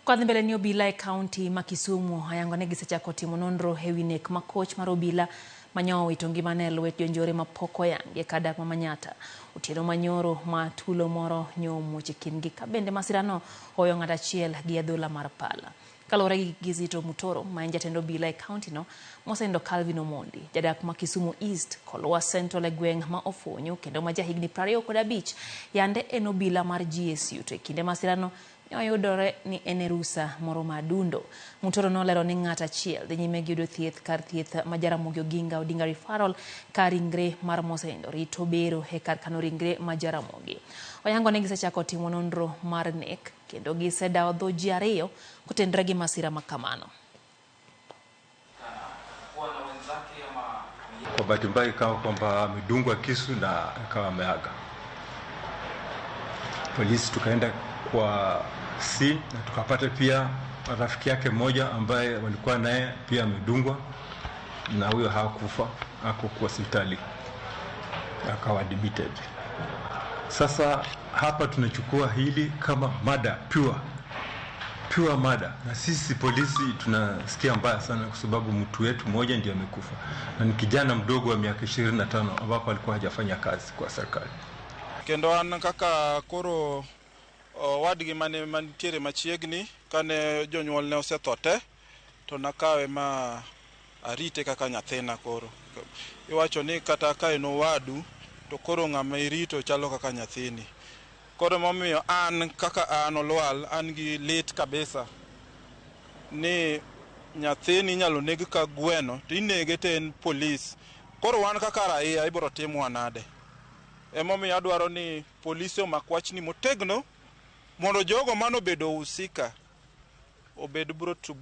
Kwadhi mbele ni obila e kaunti ma Kisumu oyango ni gisechako timo nonro ewi nek ma koch mar obila manyo owito ngimane e lwet jonjore mapok oyangi e kar dak ma Manyatta. Otieno manyoro ma tulo moro nyo omuoch e kindgi ka bende masirano oweyo ng'at achiel gi adhola mar pala. Kaluwore gi Kizito Mutoro ma en jatend obila e kaunti no, mosenindo Calvin Omondi, jadak ma Kisumu East, Kolwa Central e gweng' ma Ofonyo kendo ma jahigni 25, yande en obila mar GSU to e kinde masirano ne oyudore ni en e rusa moro ma adundo. Mutoro nolero ni ng'at achiel dhi nyime gi yudo thieth kar thieth ma Jaramogi Oginga Odinga Referral ka ringre mar mosenindo rito bero e kar kano ringre ma Jaramogi. Oyango ni gisechako timo nonro mar nek kendo gisedawo dho ji ariyo kotenre gi masira ma kamano. Kwa bahati mbaya ikawa kwamba amedungwa kisu na akawa ameaga. Polisi tukaenda kwa scene na tukapata pia rafiki yake mmoja ambaye walikuwa naye pia amedungwa, na huyo hakufa, hakukuwa hospitali, akawa admitted. Sasa hapa tunachukua hili kama murder, pure pure murder, na sisi polisi tunasikia mbaya sana, kwa sababu mtu wetu mmoja ndiye amekufa na ni kijana mdogo wa miaka 25 ambapo alikuwa hajafanya kazi kwa serikali. Kendo an kaka koro owadgi mane mantiere machiegni kane jonyuolne osetho te to nakawe ma arite kaka nyathina. Koro iwacho ni kata ka en owadu to koro ng'ama irito chalo kaka nyathini. Koro emomiyo an kaka an Olwal an gi lit kabisa ni nyathini inyalo neg ka gweno to inege to en polis. Koro wan kaka raia ibiro timwa nade? Emomiyo adwaro ni polise omak wachni motegno mondo jogo manobedo husika obed brought to